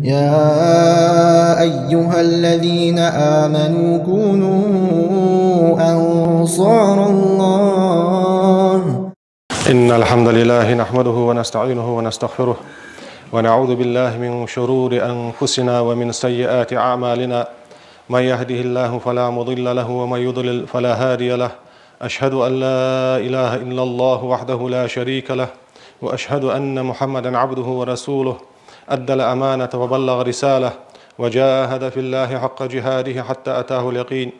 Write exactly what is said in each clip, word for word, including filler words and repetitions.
يا أيها الذين آمنوا كونوا أنصار الله. إن الحمد لله نحمده ونستعينه ونستغفره، ونعوذ بالله من شرور أنفسنا ومن سيئات أعمالنا. من يهده الله فلا مضل له، ومن يضلل فلا هادي له. أشهد أن لا إله إلا الله وحده لا شريك له، وأشهد أن محمدا عبده ورسوله. أدى الأمانة وبلغ الرسالة، وجاهد في الله حق جهاده حتى أتاه اليقين.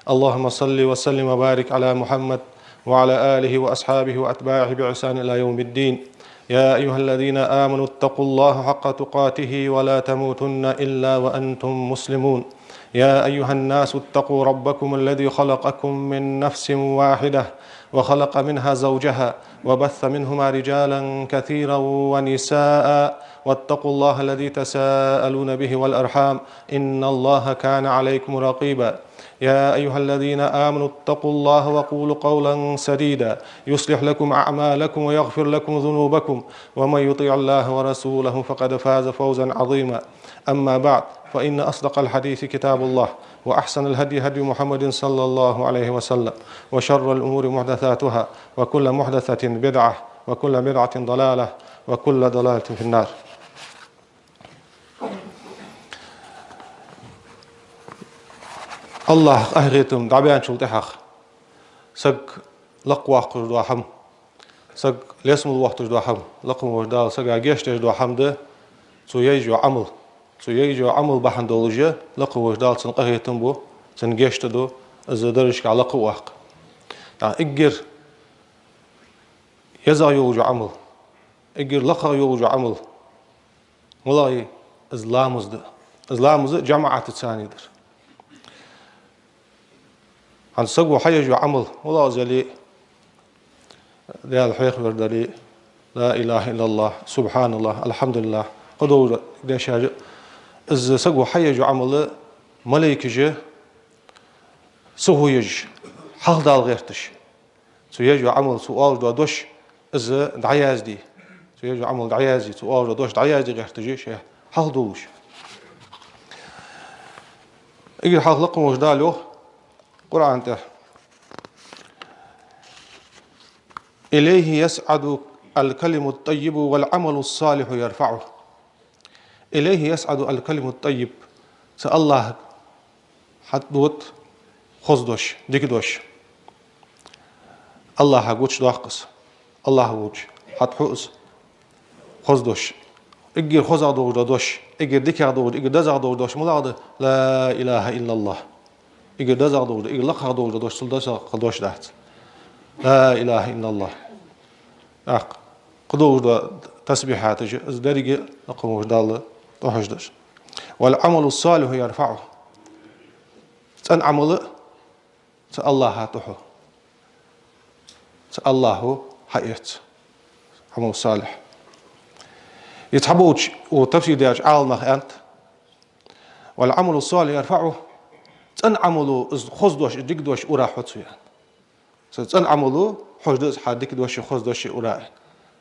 اللهم صل وسلم وبارك على محمد وعلى آله وأصحابه وأتباعه بإحسان إلى يوم الدين. يا أيها الذين آمنوا اتقوا الله حق تقاته ولا تموتن إلا وأنتم مسلمون. يا أيها الناس اتقوا ربكم الذي خلقكم من نفس واحدة وخلق منها زوجها وبث منهما رجالا كثيرا ونساء واتقوا الله الذي تساءلون به والأرحام إن الله كان عليكم رقيبا. يا أيها الذين آمنوا اتقوا الله وقولوا قولا سديدا يصلح لكم أعمالكم ويغفر لكم ذنوبكم ومن يطع الله ورسوله فقد فاز فوزا عظيما. أما بعد، فإن أصدق الحديث كتاب الله، وأحسن الهدي هدي محمد صلى الله عليه وسلم، وشر الأمور محدثاتها، وكل محدثة بدعة، وكل بدعة ضلالة، وكل ضلالة في النار. АллахӀах къахетам дӀабаьнначул тӀехьагӀа саг лакхвоаккхаш дола хӀама, саг лесмала вотташ дола хӀама, лакха волча Дала сага гешт деш дола хӀама да цо еш йола Ӏамал. Цо еш йола Ӏамал бахьан долаш лакха волча Дала цунна къахетам бу, цунна гешт ду, из даржашка лакха воаккх. ТӀаккха эггара езагӀа йолаш йола Ӏамал, эггара лакхагӀа йолаш йола Ӏамал малагӀа я? Из ламаз да. Из ламаз жамаӀатаца дар. ХӀанз саго хьаеш йола Ӏамал, малагӀа из яле а, Даьла хьехавар дале а, لا إله إلا الله، سبحان الله، الحمد لله, кхыдола дешаш а, из саго хьаеш йола Ӏамал малейкаша сихо еш, хьалхадала гӀерташ. Цо еш йола Ӏамал, цо оалаш дола дош, из дӀаязде. Цо еш йола Ӏамал дӀаязде, цо оалаш дола дош дӀаязде гӀерташ, шоаш хьалхадувлаш. Эггара хьалха лакха волча Дала йоах Къуръан тӀа: إليه يصعد الكلم الطيب والعمل الصالح يرفعه. إليه يصعد الكلم الطيب. Цу АллахӀага хьатӀадода хоза дош, дика дош. АллахӀага гучадоаккх из. АллахӀ волча хьатӀахьу из. Хоза дош. Эггара хозагӀа долаш дола дош, эггара дикагӀа долаш, эггара дезагӀа долаш дош малагӀа да? لا إله إلا الله. Эггара дезагӀа долаш, эггара лакхагӀа долаш дош, цул дезагӀа дош дац. لا إله إلا الله. ТӀаккха кхыдола тасбихьаташ, из деррига лакха волча Далла тӀахьожадеш. والعمل الصالح يرفعه. ЦӀена Ӏамал а цу АллахӀа тӀахьу. Цу АллахӀа хьаэц Ӏамал салихь. Из цхьаболча, укх тафсир даьча Ӏаламнаха аьннад: والعمل الصالح يرفعه. ЦӀена Ӏамало из хоза дош, из дика дош урахьу цо, аьнна. Цу цӀена Ӏамало хьожаду из хьа дика дош а, хоза дош а ура, аьнна.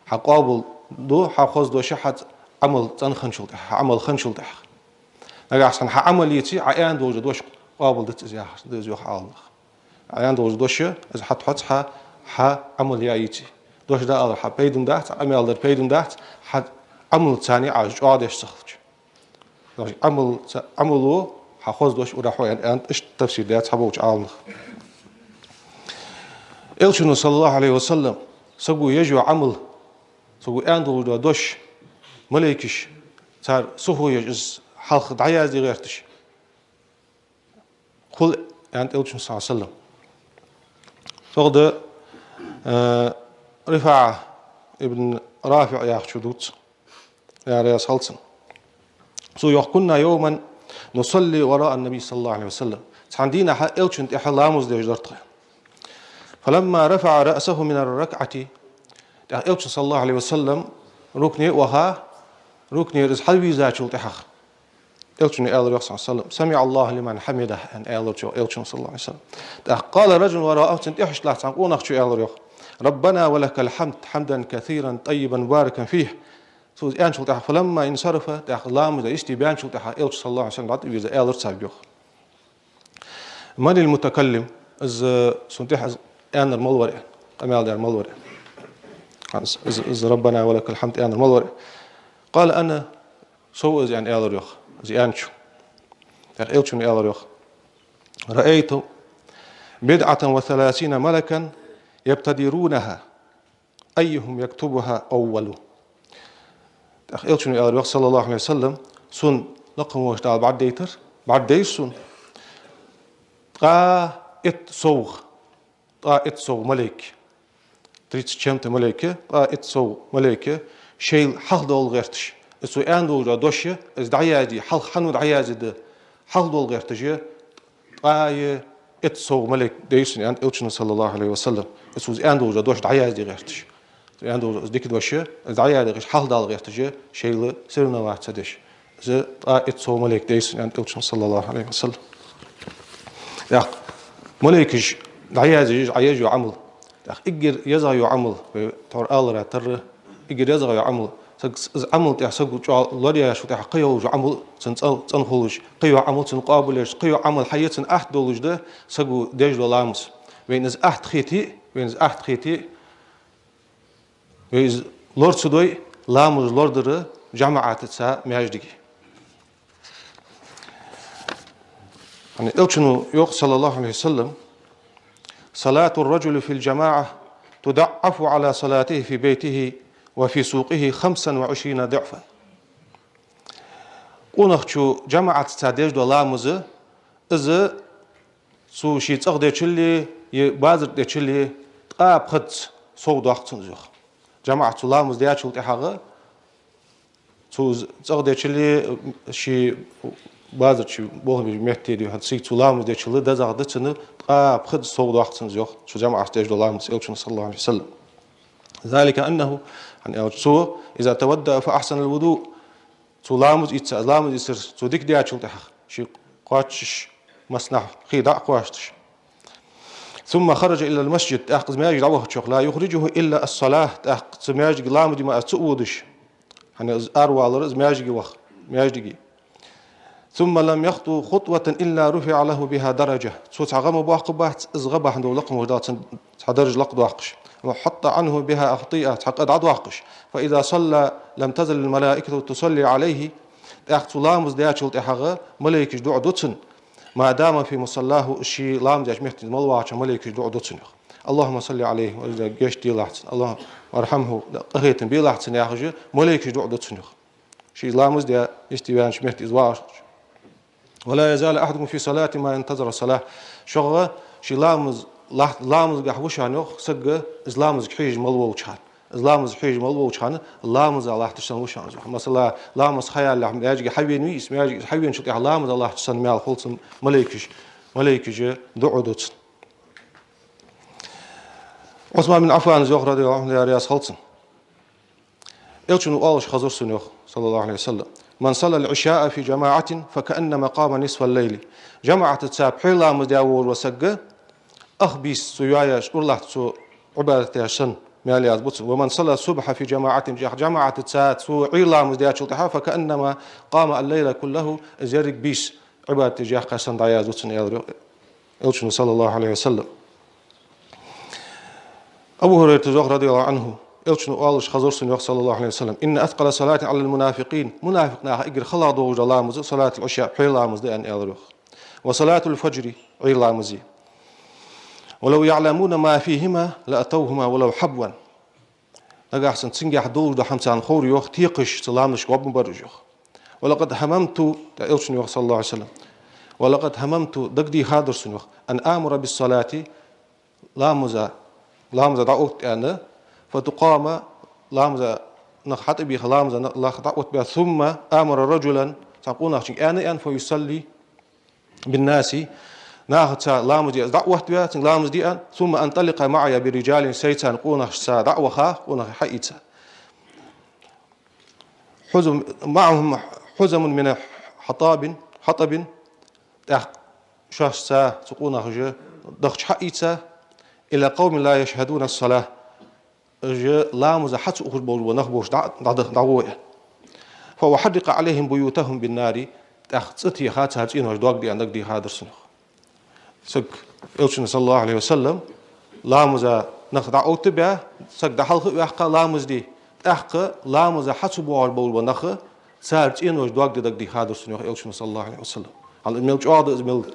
Хьа къоабал ду хьа хоза дош а, хьа Ӏамал цӀена хинначул тӀехьагӀа, хьа Ӏамал хинначул тӀехьагӀа. Нагахьа санна хьа Ӏамал еце, Ӏа аьнна долаш дола дош къоабал дац из яхаш да из, йоах Ӏаламнаха. Ӏа аьнна долаш дола дош, из хьатӀахьоц хьа, хьа Ӏамал яь еце. Дош дӀаалар хьа пайдана дац, Ӏа къамаьл дар пайдана дац, хьа Ӏамалца цхьана Ӏа чӀоагӀдеш ца хилча. Дош Ӏамал, ца, Ӏамало хьа хоза дош урахьу, аьнна, аьннад иштта тафсир даь цхьаболча Ӏаламнаха. Элчано, صلى الله عليه وسلم, саго еш йола Ӏамал, саго аьнна долаш дола дош, малейкаш, цар сихо еш, из хьалха дӀаязде гӀерташ хул, аьннад Элчано, صلى الله عليه وسلم. Цох да, э, РифаӀа ибн РафиӀ яхачо дувц, Даьла раьза хилва цунна. Цо йоах: كنا يوما نصلي وراء النبي صلى الله عليه وسلم. Цхьан дийнахьа Элчана тӀехьа ламаз деш дар тхо. فلما رفع رأسه من الركعة. ТӀаккха Элчано, صلى الله عليه وسلم, рукуӀе ваха, рукуӀера из хьалвийрзачул тӀехьагӀа Элчано аьлар йоах, صلى الله عليه وسلم: سمع الله لمن حمده, аьнна, аьлар йоах Элчано, صلى الله عليه وسلم. ТӀаккха قال رجل وراءه, цунна тӀехьашкахьа цхьан къонахчо аьлар йоах: ربنا ولك الحمد حمدا كثيرا طيبا مباركا فيه. Цо из аьнначул тӀехьагӀа, فلما انصرف, тӀаккха ламаз дӀа йисте баьнначул тӀехьагӀа, Элча, صلى الله عليه وسلم, дӀатӀавийрза, аьлар царга, йоах: من المتكلم؟ Из цунна тӀехьа из аьннар мала вар, къамаьл даьр мала вар? Из, из, из ربنا ولك الحمد аьннар мала вар? قال: أنا. Со ва из, аьнна, аьлар, йоах, из аьнначо. ТӀаккха Элчано аьлар, йоах: رأيت بضعة وثلاثين ملكا يبتدرونها أيهم يكتبها أول. ТӀаккха Элчано аьлар, йоах, صلى الله عليه وسلم: сона Лакха волча Дала бӀаргадайтар, бӀаргадайра сона ткъаь итт совгӀа, ткъаь итт совгӀа малейк, тридцать с чем-то малейк, ткъаь итт совгӀа малейк, шоайла хьалхадовла гӀерташ, из цо аьнна долча дош, из дӀаязде, хьалха хьан дӀаязде да, хьалхадовла гӀерташ, ткъаь итт совгӀа малейк дайра сона, аьннад Элчано, صلى الله عليه وسلم. Из цо аьнна долча дош дӀаязде гӀерташ. Цо аьнна долча из дика дош, из дӀаязде гӀерташ, хьалхадала гӀерташ, шоайла соревноваться деш. Из ткъаь итт совгӀа малейк дайра сона, аьннад Элчано, صلى الله عليه وسلم. ТӀаккха малейкаш дӀаяздеш, дӀаязъеш йола Ӏамал. ТӀаккха эггара езагӀа йола Ӏамал, вай тхьовра алара тарра, эггара езагӀа йола Ӏамал. Саг, из Ӏамал тӀехьа саго чӀоагӀа лораяьчул тӀехьагӀа кхы йолаш йола Ӏамал цунна цӀа-, цӀена хулаш, кхы йола Ӏамал цунна къоабалъеш, кхы йола Ӏамал хьае цунна атта долаш да саго деш дола ламаз. Вайна из атта хете, вайна из атта хете, вай из лора ца дой, ламаз лорадар жамаӀатаца маьждиге. ХӀана Элчано йоах, صلى الله عليه وسلم: صلاة الرجل في الجماعة تضعف على صلاته في بيته وفي سوقه خمسا وعشرين ضعفا. Къонахчо жамаӀатаца деш дола ламаз, из цо ший цӀагӀа дечул а, е базар тӀа дечул а, ткъаь пхезза сов доаккх цунна из, йоах. ЖамаӀатаца цо ламаз даьчул тӀехьагӀа, цо из цӀагӀа дечул а, ший базар чу, болх беча метте, дий хьона, цига цо ламаз дечул а дезагӀа да цунна, ткъаь пхезза сов доаккх цунна из, йоах, цо жамаӀатаца деш дола ламаз, Элчано, صلى الله عليه وسلم. ذلك أنه, хӀана аьлча цо, إذا توضأ فأحسن الوضوء, цо ламаз ийца, ламаз ийцар цо дика даьчул тӀехьагӀа, ший кхоачаш массанахьа хий дӀа а кхоачаш. ثم خرج إلى المسجد, тӀаккха из маьждиге дӀавахача, لا يخرجه إلا الصلاة, тӀаккха цу маьждиге ламаз де мара ца водаш, хӀана из аравалар, из маьждиге ваха, маьждиге. ثم لم يخط خطوة إلا رفع له بها درجة. Цо цхьа гӀа ма боаккхаргбац, из гӀа бахьан долаш Лакха волча Дала цунна цхьа даржа лакхдоаккхаш. وحط عنه بها خطيئة, цхьа къа дӀадоаккхаш. فإذا صلى لم تزل الملائكة تصلي عليه. ТӀаккха цо ламаз даьчул тӀехьагӀа малейкаш дуӀа ду цунна. ما دام في مصلاه, ший ламаз деча метте мел вагӀача малейкаш дуӀа ду цунна, йоах. اللهم صل عليه, гешт делахь цунна, اللهم ارحمه, къахетам белахь цунна, яхаш, малейкаш дуӀа ду цунна, йоах. Ший ламаз даь, йисте ваьннача метте из вагӀаш хилча. ولا يزال أحدكم في صلاة ما انتظر الصلاة. Шух ший ламаз, лахь-, ламазгахьа ва шоана, йоах, саг, из ламазга хьежаш мел волча хана. Из ламазга хьежаш мел волча хана ламаза латташ санна ва шоана из, йоах. Масала, ламаз хьаяьлча маьждиге хьавена вий из, маьждиге из хьавеначул тӀехьагӀа ламаза латташ санна маьл хул цунна, малейкаш, малейкаш дуӀа ду цунна. Ӏусман бин Ӏаффана йоах, رضي الله عنه, Даьла раьза хилва цунна. Элчано оалаш хазар сона, йоах, صلى الله عليه وسلم: من صلى العشاء في جماعة فكأنما قام نصف الليل. ЖамаӀатаца пхьера ламаз даь волаш вола саг, ах бийса цо йоаеш, уралатта цо Ӏибадат даьча санна маьл язбу цунна. ومن صلى الصبح في جماعة, жамаӀатаца цо Ӏуйра ламаз даьчул тӀехьагӀа, فكأنما قام الليل كله, из еррига бийса Ӏибадат деш яьккхача санна дӀаязду цунна, аьлар, йоах, Элчано, صلى الله عليه وسلم. Абу ХӀурайрата йоах, رضي الله عنه, Элчано оалаш хазар сона, йоах, صلى الله عليه وسلم: إن أثقل صلاة على المنافقين, мунафикъ наха эггара халагӀа долаш дола ламаз صلاة العشاء, пхьера ламаз да, аьнна, аьлар, йоах. وصلاة الفجر, Ӏуйра ламаз я. ولو يعلمون ما فيهما لأتوهما ولو حبوا. Нагахьа санна цунгахьа долаш дола хӀама царна ховре, йоах, текхаш цу ламазашка гӀоргма бар уж, йоах. ولقد هممت, тӀаккха Элчано йоах, صلى الله عليه وسلم: ولقد هممت, дагадехадар сона, йоах, أن آمر بالصلاة, ламаза, ламаза дӀаотта аьнна, فتقام, ламаза нах хьатӀабеха, ламаза нах дӀаоттабаь, ثم آمر رجلا, цхьан къонахчунга аьнна, аьнна, فيصلي بالناس, нахаца ламаз де, из дӀаоттаваь, цунга ламаз де аьнна, ثم أنطلق معي برجال, сайца, къонахашца дӀа а ваха, къонахий хьаийца. حزم، معهم حزم من حطب، حطب, тӀаккха шоашца цу къонахаша дахча хьаийца, إلى قوم لا يشهدون الصلاة, уж ламаз хьа ца ухаш болаш бола нах болча дӀа-, дӀа-, дӀагӀо аьнна. فأحرق عليهم بيوتهم بالنار, тӀаккха цӀи теха цар цӀенош доагадеа дагадехадар сона, йоах. Саг, Элчано, صلى الله عليه وسلم, ламаза нах дӀаоттабаь, саг дӀахьалха а ваьккха ламаз де, тӀаккха ламаза хьа ца боагӀаш болаш бола нах, цар цӀенош доагаде дагадехадар сона, йоах Элчано, صلى الله عليه وسلم. Хьал мел чӀоагӀа да из, мел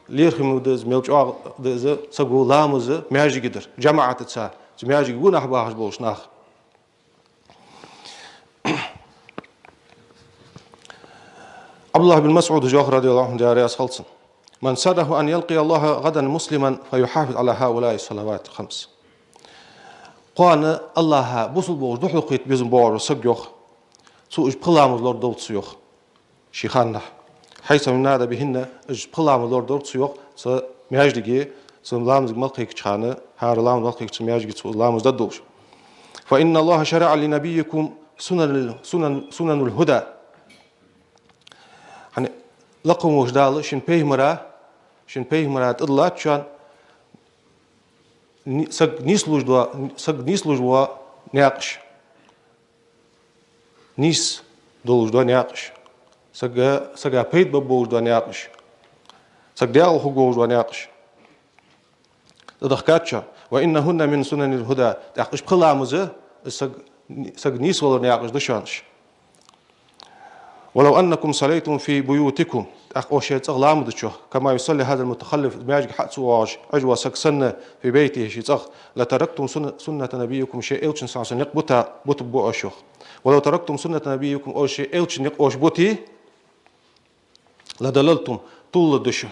лерхӀам да из, мел чӀоагӀа да из, саго ламаз маьждиге дар, жамаӀатаца, цу маьждиге гонахьа бахаш болаш нах. Ӏабдуллахь бин МасӀуда йоах, رضي الله عنه, Даьла раьза хилва цунна: من سره أن يلقي الله غدا مسلما فليحافظ على هؤلاء الصلوات الخمس. Кхоана АллахӀа бусалба волаш духьалкхета безам боагӀаш вола саг, йоах, цо уж пхи ламаз лорадолда цо, йоах, ший ханнахьа. حيثما ينادى بهن, уж пхи ламаз лорадолда цо, йоах, цу маьждиге, цу ламазга мел кхайкача хана, хӀара ламаз мел кхайкача маьждиге цо ламаз дергдолаш. فإن الله شرع لنبيكم سنن، سنن، سنن الهدى. ХӀана, лакха волча Дала шун пайхамара, шун пайхамара тӀадилла шоана ни-, саг нийслуш дола, саг нийслуш вола наькъаш. Нийса долаш дола наькъаш. Сага, сага пайда бергболаш дола наькъаш. Саг даькъала хургволаш дола наькъаш. ТӀадехкад шоана: وإنهن من سنن الهدى. ТӀаккха уж пхи ламаз, уж саг, саг нийсвалара наькъаш да шоана уж. ولو أنكم صليتم في بيوتكم, тӀаккха оаш шоай цӀагӀа ламаз дича, كما يصلي هذا المتخلف, маьждиге хьа ца воагӀаш Ӏеш вола саг санна, في بيته, ший цӀагӀа, لتركتم سن-، سنة نبيكم, шоай Элчан, صلى الله عليه وسلم, никъ бута-, бутаргба оаш, йоах. ولو تركتم سنة نبيكم, оаш шоай Элчан никъ оаш бите, لضللتم, тувларгда шо.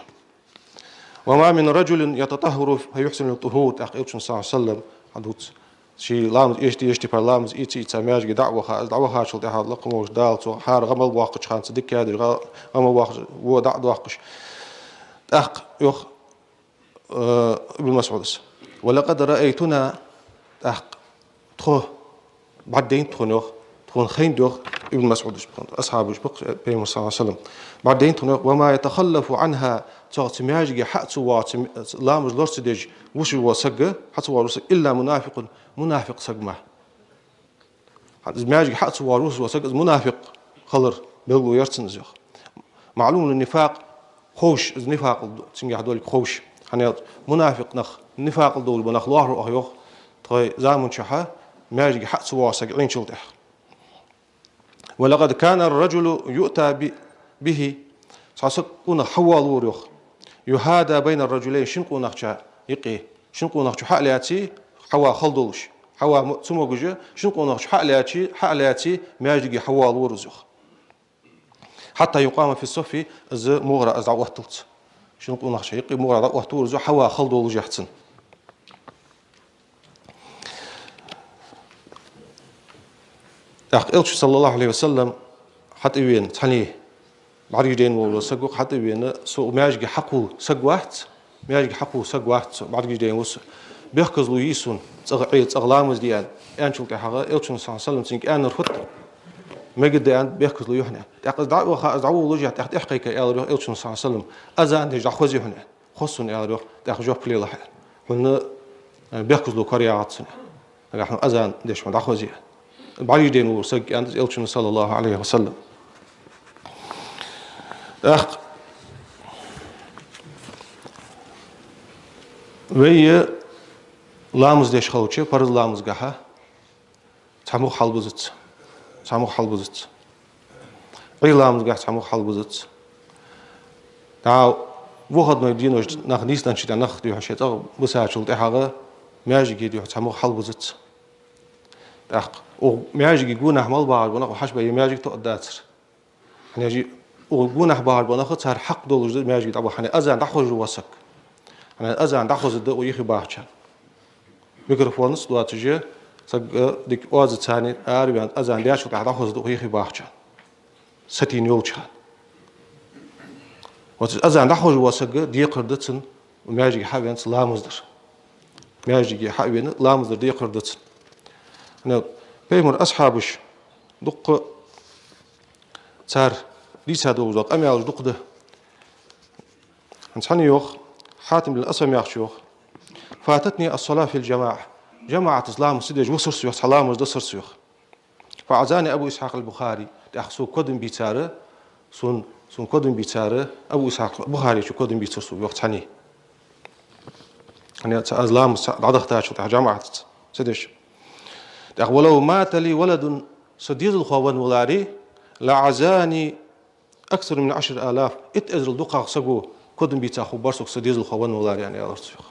وما من رجل يتطهر فيحسن الطهور, тӀаккха Элчано, صلى الله عليه وسلم, хьадувц. Ший ламаз эшаш, эшаш тӀехьа ламаз ийца, ийца маьждиге дӀа а ваха, из дӀавахачул тӀехьагӀа лакха волча Дала цо хӀара гӀа мел боаккхача хана, цу дика каьдеш гӀа, гӀа мел боаккхача, во дӀа а доаккхаш. ТӀаккха йоах, э, Ибн МасӀуда: ولقد رأيتنا, тӀаккха тхо, бӀаргадайнад тхона, йоах, тхона хайнад, йоах, Ибн МасӀуда, асхьабаш ба-кх, пайхамар, صلى الله عليه وسلم, бӀаргадайнад тхона, йоах, وما يتخلف عنها, цу, цу маьждиге хьа ца воагӀаш, цу ламаз лора ца деш вусаш вола саг, хьа ца воагӀаш вола саг, إلا منافق, мунафикъ саг мара. Из маьждиге хьа ца воагӀаш вусаш вола саг, из мунафикъ хилара белгало яр цун из, йоах. معلوم النفاق, ховш, из нифакъал ду-, цунгахьа долга ховш. ХӀана аьлча мунафикъ нах, нифакъал долаш бола нах лоархӀаргба оаха, йоах, тхоай заман чухь маьждиге хьа ца воагӀаш саг Ӏийначул тӀехьагӀа. ولقد كان الرجل يؤتى ب-، به, цхьа саг, къонах хьавоалавора, йоах, يهادى بين الرجلين, шин къонахча юкъе, шин къонахчо хьа а лаьце, хьава хала долаш, хьава мо-, ца могаш, шин къонахчо хьа а лаьце, хьа а лаьце, маьждиге хьавоалавора из, йоах. حتى يقام في الصف, из мугӀара из дӀаотталца. Шин къонахча юкъе мугӀара дӀаоттавора из, хьава хала долашехь цун. ТӀаккха Элча, صلى الله عليه وسلم, хьатӀавена, цхьанне бӀаргаш дайна вола саг ва-кх, хьатӀавена, со маьждиге хьакхувла саг вац, маьждиге хьакхувла саг вац со, бӀаргаш дайна ва со. Бехказло йий сона цӀагӀа Ӏе, цӀагӀа ламаз де, аьнна, аьнначул тӀехьагӀа Элчано, صلى الله عليه وسلم, цунга аьннар фуд: мегаргда, аьннад, бехказло я хьона. ТӀаккха из дӀа а ваха, из дӀаволалуш, тӀаккха тӀехьакхайкай, аьлар, йоах, Элчано, صلى الله عليه وسلم: азан деш дӀахозе хьона, аьнна. Хоза сона, аьлар, йоах, тӀаккха жоп лелахь, аьнна. Бехказло кораягӀац сона, нагахьа хьона азан деш хьона дӀахозе. БӀаргаш дайна вола саг, аьннад Элчано, صلى الله عليه وسلم. ТӀаккха вай ламаз деш хилча, парз ламазгахьа цхьа мугӀ хьалбузац. Цхьа мугӀ хьалбузац. Ӏуйра ламазгахь цхьа мугӀ хьалбузац. ДӀа выходной денош нах нийсденнача дийнахьа нах духьа шоай цӀагӀа бисачул тӀехьагӀа маьждиге духьа цхьа мугӀ хьалбузац. ТӀаккха укх маьждиге гонахьа мел бахаш бола нах, хьажа, бай, маьждиг тоъаргдацар. ХӀана аьлча укх гонахьа бахаш бола нах, цар хьакъ долаш да маьждиге дӀабаха. ХӀана, азан дӀахозаш ва саг. ХӀана, азан дӀахозаргда укх юхе бахачарна. Микрофонаш доацаш, саг, э, дика оазаца царна араваьнна, азан даьчул тӀехьагӀа дӀахозаргда укх юхе бахачарна, сатийна йолча хана. Вот из азан дӀахозаш вола саг, декхар да цунна маьждиге хьавена ламаз дар. Маьждиге хьавена ламаз дар декхар да цунна. ХӀана, пайхамара асхьабаш дукха, цар дийца долаш дола къамаьлаш дукха да. Цхьанне йоах, Хьатим бин Асам яхачо йоах: فاتتني الصلاة في الجماعة. ЖамаӀатаца ламаз ца деш висар со, йоах, цхьа ламаз дисар со, йоах. فعزاني أبو إسحاق البخاري. ТӀаккха сога кодам бийцар, сона, сона кодам бийцар, Абу Исхьакъ Бухарийс кодам бийцар сога, йоах, цхьанне. ХӀана аьлча аз ламаз ца дӀадахийтачул тӀехьагӀа жамаӀатаца ца деш. ТӀаккха: ولو مات لي ولد, са дезалхо венна валаре, لعزاني أكثر من عشرة آلاف, итт эзарал дукхагӀа саго кодам бийца хургбар сога, са дезалхо венна валаре, аьнна, аьлар цо, йоах.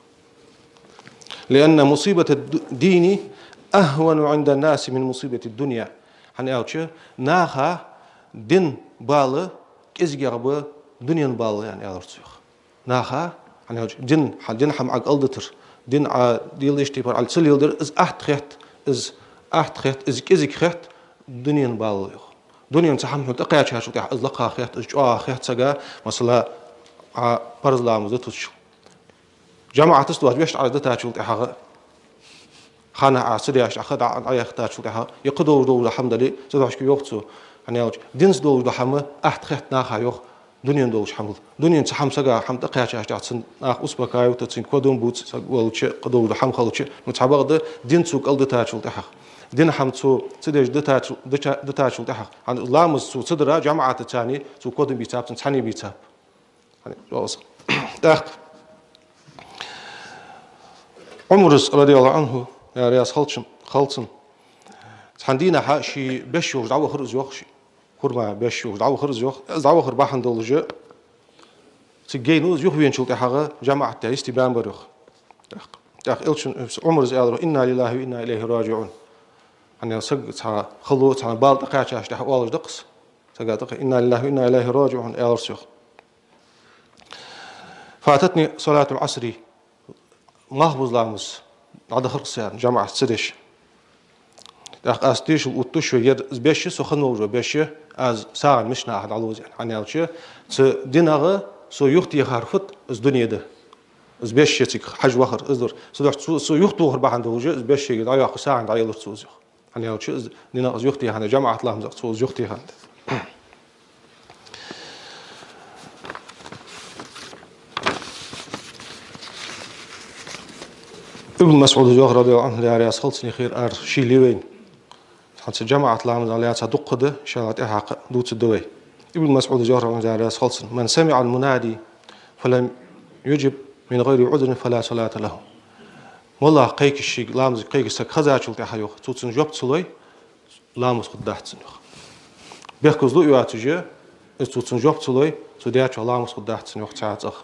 لأن مصيبة الدين أهون عند الناس من مصيبة الدنيا. ХӀана аьлча наха дина бала кӀезигагӀа ба дунен балал, аьнна, аьлар цо, йоах. Наха, хӀана аьлча дин, хьа-, дина хӀама Ӏа кӀалдитар, дин Ӏа дийла йиш тайпара Ӏа ца леладар, из атта хет, из атта хет, из кӀезига хет дунен балал, йоах. Дунен цхьа хӀама хьона тӀакхаьчачул тӀехьагӀа из лакха хет, из чӀоагӀа хет сага, масала, Ӏа парз ламаз дитачул. ЖамаӀатаца доацаш вешта Ӏа из дитачул тӀехьагӀа, ханахьа Ӏа ца деш, Ӏа ха дӀа-, дӀаяхийтачул тӀехьагӀа, е кхы долаш дола хӀама дале, цудухьа йоах цо, хӀана аьлча динца долаш дола хӀама атта хет наха, йоах, дунен долаш хӀамал. Дунен цхьа хӀама сага хӀама тӀакхаьчачул тӀехьагӀа цунна нах успокаивать, цунна кодам бувц, саг валча, кхы долаш дола хӀама хилча, ну, цхьабакъда дин цо кӀалдитачул тӀехьагӀа. Дина хӀама цо ца деш дитачул, дича-, дитачул тӀехьагӀа. ХӀана ламаз цо ца дир жамаӀатаца, цо кодам бийцаб, цунна цхьанне бийцаб. ХӀана, йоах. ТӀаккха Ӏумара, радияллаху Ӏанху, Даьла раьза хилва цунна, хилва цунна, цхьан дийнахьа ший беш йолаш дӀавахар из, йоах, ший хурма беш йолаш дӀавахар из, йоах. Из дӀавахар бахьан долаш, цига гайна из юхавеначул тӀехьагӀа жамаӀат тӀа йисте баьннабар, йоах. ТӀаккха, тӀаккха элчано, Ӏумара аьлар: إنا لله وإنا إليه راجعون. ХӀана аьлча саг цхьа хало, цхьа бала тӀакхаьчачул тӀехьагӀа оалаш да-кх из. Сага тӀакхаьча: إنا لله وإنا إليه راجعون, аьлар цо, йоах. فاتتني صلاة العصر. Малхбуза ламаз дӀадахар-кх са, аьнна, жамаӀатаца ца деш. ТӀаккха аз тешал оттаду шоана, ер из беш, со хинна волаш вола беш, аз сагӀийна мишта нахах дӀалувз, аьнна. ХӀана аьлча цу динагӀа со юхатехар фуд, из дуне да. Из беш цига хьажа вахар, из дар. Цудухьа цо, со юхатохар бахьан долаш, из беш шийга дӀайоаккхаш сагӀийна дӀаелар цо из, йоах. ХӀана аьлча из динагӀа из юхатехандаь, жамаӀат ламазагӀа цо из юхатехандаь. Ибн МасӀуда йоах, радияллаху Ӏанху, Даьла раьза хилва цунна, ер ара шийла я вайна. ХӀанз жамаӀат ламазах лаьца дукха да, иншааллахӀ, тӀехьагӀа дувцаргда вай. Ибн МасӀуда йоах, Даьла раьза хилва цунна: من سمع المنادي فلم يجب من غير عذر فلا صلاة له. МоллагӀа кхайкаш, шийга ламазага кхайкаш саг хезачул тӀехьагӀа, йоах, цо цунна жоп ца лой, ламаз хургдац цун, йоах. Бехказло а йоацаш, из цо цунна жоп ца лой, цо даьчох ламаз хургдац цун, йоах, цхьа цӀагӀа.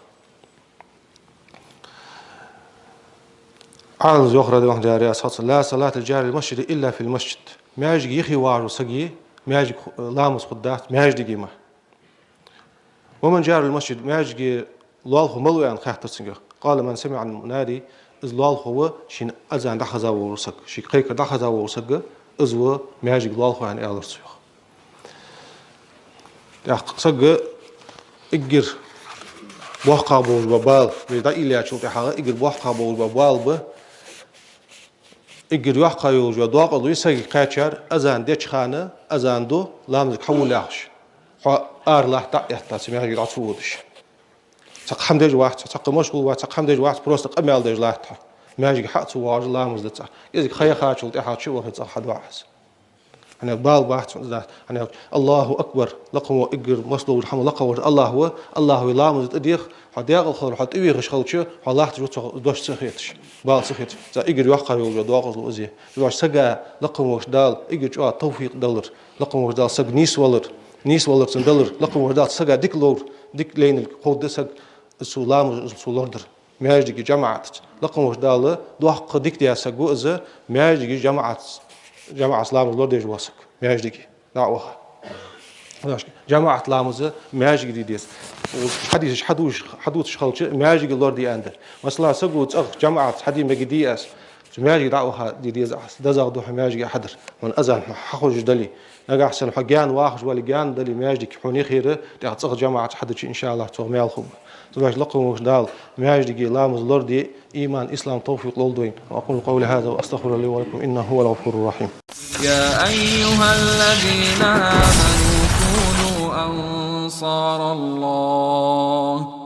Ӏалас йоах, радияллаху Ӏанху, Даьла раьза хилва цунна: لا صلاة لجار المسجد إلا في المسجد. Маьждига юхе вагӀаш вола сага маьждига ху-, ламаз хургдац маьждиге мара. ومن جار المسجد, маьждига лоалахо мала ва аьнна хаьттар цунга. قال: من سمع المنادي, из лоалахо ва шийна азан дӀахеза вола саг, шийга кхайкар дӀахеза вола саг, из ва маьждига лоалахо, аьнна, аьлар цо, йоах. ТӀаккха сага эггара боккхагӀа болаш бола бала, вай дӀаийллачул тӀехьагӀа эггара боккхагӀа болаш бола бала ба, эггара йоккхагӀа йолаш йола доакъазло я сагага кхаьчар азан деча хана, азан ду, ламазага хьавола яхаш, хьо ара латта дӀа а этта, цу маьждиге дӀа ца водаш. Цхьаккха хӀама деш вац, цхьаккха машгӀул вац, цхьаккха хӀама деш вац, просто къамаьл деш латт хьо. Маьждиге хьа а ца воагӀаш ламаз да цӀагӀа. КӀезига ха яхачул тӀехьагӀа чу а вахе, цӀагӀа хьадоагӀа из. ХӀана аьлча бала бац цун из дац. ХӀана аьлча АллахӀу акбар, лакха вола эггара массадолча хӀаман лакха волча АллахӀ ва, АллахӀа вай ламаз тӀадех, хьо декъала хилар, хьо тӀавехаш хилча, хьо латташ ва цох дош ца хеташ, бала ца хеташ. Цу эггара йоккхагӀа йолаш йола доакъазло из я. Цудухьа сага, лакха волча Дала эггара чӀоагӀа тавфикъ далар, лакха волча Дала саг нийсвалар, нийсвалар цунна далар, лакха волча Дала сага дика ловр, дика лайнилга ховргда саг, из цо ламаз, из цо лорадар. Маьждиге, жамаӀатаца. Лакха волча Дала доккха дика даь саг ва из, маьждиге, жамаӀатаца, жамаӀатаца ламаз лорадеш вола саг, маьждиге дӀа а ваха. ЖамаӀат ламаз маьждиге де деза. Хьадисаш хьадувцаш, хьадувцаш хилча, маьждиге лораде аьнна да. Масала, саго цӀагӀа жамаӀатаца хьаде мегаргдий аз, цу маьждиге дӀа а ваха де деза аз. ДезагӀа да хьона маьждиге хьадар. Вайна азан хьахозаш дале, нагахьа санна хьо гаьна вахаш вале, гаьна дале, маьждиг хьона юхера, тӀаккха цӀагӀа жамаӀатаца хьадича, иншааллахӀ, цох маьл хургба. Цудухьа лакха волча Дала маьждиге ламаз лораде, иман, ислам, тавфикъ лолда вайна. وأقول قولي هذا وأستغفر الله لي ولكم إنه هو الغفور الرحيم. يا أيها الذين آمنوا كونوا أنصار الله.